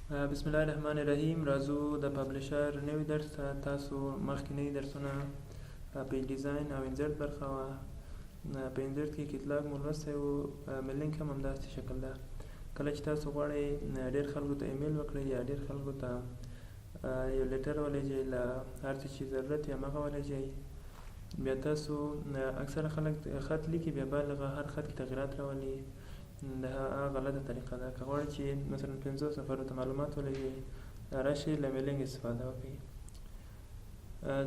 بسم الله الرحمن الرحیم. راځو د Publisher نوي درس ته. تاسو مخکې درسونه په design او insert برخه وه. په insert کې کتلاګ مو لوستی و. Mailing هم همداسې شکل ده. کله چې تاسو غواړئ ډېر خلکو ته ایمیل وکړئ یا ډېر خلکو ته یو letter ولېږئ، له هر څه چې ضرورت وي هماغه ولېږئ، بیا تاسو اکثره خلک خط لیکي، بیا بالغه هر خط کې تغیرات راولي. دا هغه غلطه طریقه ده. که غواړئ چې مثلا 50 نفرو ته معلومات ولېږئ، راشئ له mailing استفاده وکړئ.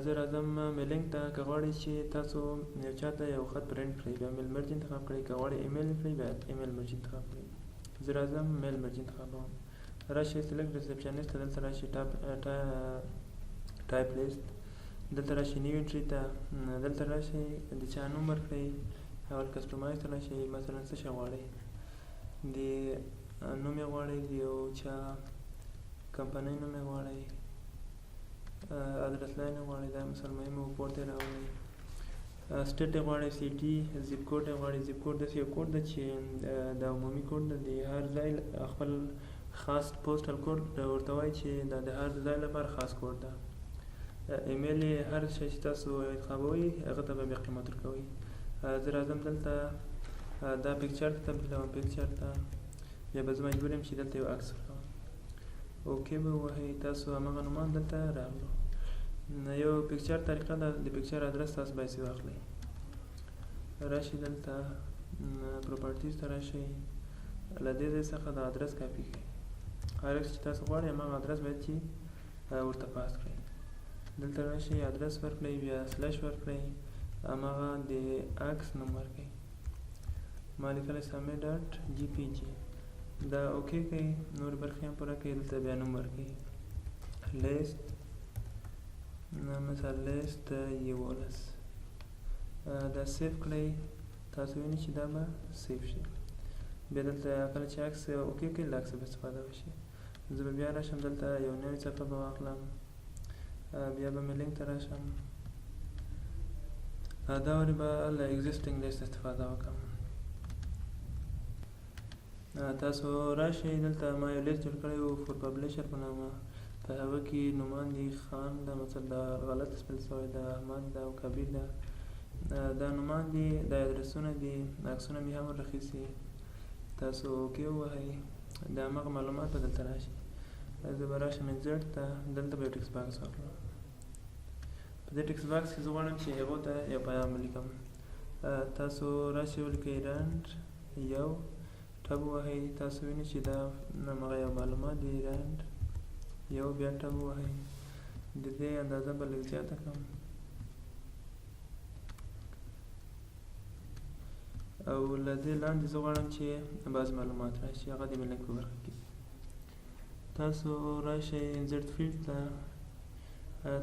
زه راځم mailing ته. که غواړئ چې تاسو یو چا ته یو خط پرنټ کړئ، بیا mail merge انتخاب کړئ. که غواړئ ایمیل کړئ، بیا email merge انتخاب کړئ. زه راځم mail merge انتخابوم. راشئ select recipient ته، دلته راشئ type list، دلته راشئ new entry ته، دلته راشئ د چا نوم ورکړئ. اول customize ته راشئ. مثلا څه شی غواړئ؟ د نوم یې غواړئ، د یو چا کمپنۍ نوم یې غواړئ، address line یې غواړئ. دا مثلا مهم و، پورته یې راولئ. State یې غواړئ، city، zip code یې غواړئ. Zip code داسې یو کوډ ده چې دا عمومي کوډ ده، د هر ځای خپل خاص postal code ورته وایي چې دا د هر ځای لپاره خاص کوډ ده. ایمیل یې، هر شی چې تاسو انتخابوئ، هغه ته به بیا قیمت ورکوئ. زه راځم دلته دا picture ته تبدیلوم، picture ته. بیا به زه مجبور یم چې دلته یو عکس ورکوم. Okay به ووهئ. تاسو هماغه نومان دلته راغلو. یو picture طریقه ده. د picture ادرس تاسو باید واخلئ. راشئ دلته properties ته راشئ، له دې ځای څخه د ادرس کاپي کړئ. هر عکس چې تاسو غواړئ، هماغه ادرس باید چې ورته paste کړئ. دلته راشئ، ادرس ورکړئ، بیا slash ورکړئ، هماغه د عکس نوم ورکړئ. ما لیکلی سامع.jpg. دا okay کوي. نور برخې هم پوره کوي. دلته بیا نوم ورکوي، لیست، مثلا لیست 11. دا save کړئ. تاسو وینئ چې دا به save شي. بیا دلته کله چې عکس okay کړئ، له عکس به استفاده وشي. زه به بیا راشم دلته، یو نوې صفحه به واخلم، بیا به mailing ته راشم. دا ورې به له existing list استفاده وکړم. تاسو راشئ دلته، ما یو لیست جوړ کړی و for Publisher په نامه. په هغه کې نومان دي، خان ده، مثلا دا غلط spell شوی ده، احمد ده او کبیر ده. دا نومان دي، دا ادرسونه دي، عکسونه مې هم ورخیستي. تاسو okay ووهئ، د هماغه معلومات به دلته راشي. زه به راشم insert ته، دلته به یو text box واخلم. په دې text box کې زه غواړم چې هغو ته یو پیغام ولیکم. تاسو راشئ، ولیکئ رنډ یو، tab ووهئ. تاسو وینئ چې دا هماغه یو معلومات دي، رنډ یو. بیا tab ووهئ. د دې اندازه به لږ زیاته کړم او له دې لاندې زه غواړم چې بعضې معلومات راشي، هغه د mailing په برخه کې. تاسو راشئ insert field ته.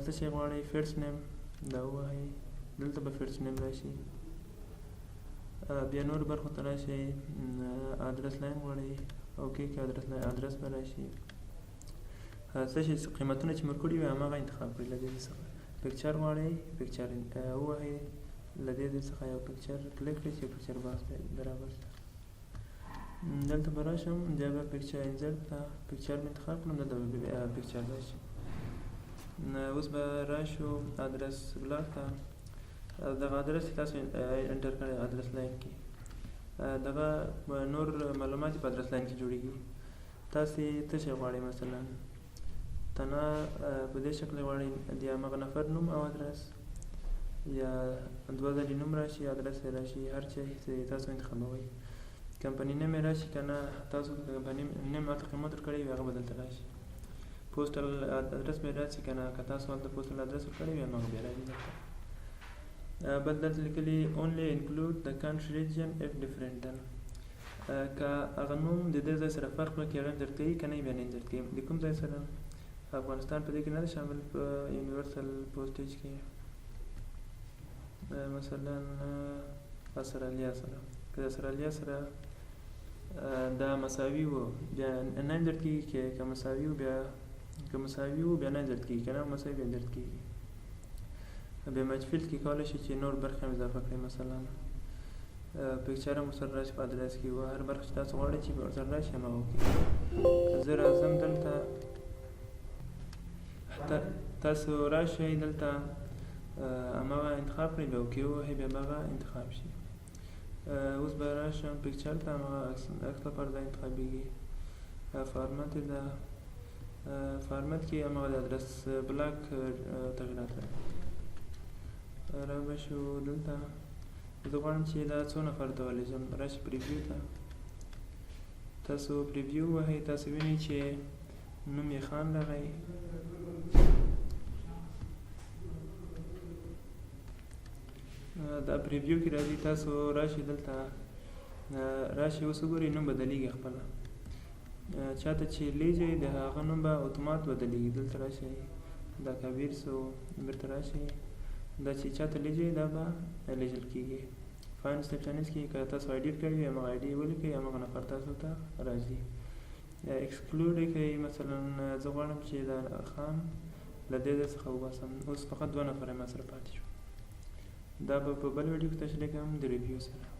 څه شی غواړئ؟ First name دا ووهئ، دلته به first name راشي. بیا نور برخو ته راشئ. Address line غواړئ، okay که address line، ادرس به راشي. څه شی قیمتونه چې مو ورکړي وي، هماغه انتخاب کړئ. له دې څخه picture غواړئ، picture ووهئ. له دې ځای څخه یو picture کلیک کړئ چې picture box برابر شي. دلته به راشم، بیا به picture insert ته picture به انتخاب کړم، دلته به picture راشي. اوس به راشو address block ته. دغه ادرس چې تاسو enter کړی address line کې، دغه نور معلومات په address line کې جوړیږي. تاسې څه شی غواړئ؟ مثلا تنها په دې شکل غواړئ، د هماغه نفر نوم او ادرس، یا دوه ځلې نوم راشي، ادرس یې راشي، هر چی چې تاسو انتخابوئ. Company name یې راشي که نه، تاسو که company name هلته قیمت ورکړی وي، هغه به دلته راشي. Postal address به یې راشي که نه، که تاسو هلته postal address ورکړی وي، هماغه بیا راځي دلته. بل دلته لیکلي only include the country region if different than. که هغه نوم د دې ځای سره فرق وکړي، هغه insert کوي، که نه بیا نه insert کوي. د کوم ځای سره؟ افغانستان په دې کې نه دی شامل په universal postage کې. مثلا استرالیا سره، که د استرالیا سره دا مساوي و، بیا نه insert کېږي. که مساوي و، بیا که مساوي و بیا نه insert کېږي، که نه مساوي بیا insert کېږي. بیا match field کې کولی شئ چې نور برخې هم اضافه کړئ. مثلا picture هم ورسره راشي په ادرس کې، و هر برخه چې تاسو غواړئ چې ورسره راشي، هماغه وکړئ. زه راځم دلته، تاسو راشئ دلته، هماغه انتخاب کړئ، بیا okay ووهئ، بیا به هغه انتخاب شي. اوس به راشم picture ته، هماغه عکس لپاره دا انتخابېږي. فارمت یې ده، فارمت کې هماغه د address block تغییرات راغلي. را به شو دلته، زه غواړم چې دا څو نفر ته ولېږم. راشئ preview ته، تاسو preview ووهئ، تاسو وینئ چې نوم یې خان راغی. دا preview کې راځي، تاسو راشئ دلته، راشئ اوس وګورئ نوم بدلېږي خپله. چاته چې لیږئ د هغه نوم به اتومات بدلېږي. دلته راشئ، دا کبیر سو، بېرته راشئ، دا چې چاته لیږئ دا به لیږل کېږي. Find receptionist کې که تاسو edit کړی وي، هماغه ID ولیکئ، هماغه نفر تاسو ته راځي. Exclude یې کړئ، مثلا زه غواړم چې دا خان له دې ځای څخه وباسم. اوس فقط دوه نفره ما سره پاتې شو. دا به په بل ویډیو کې تشریح کوم د review سره.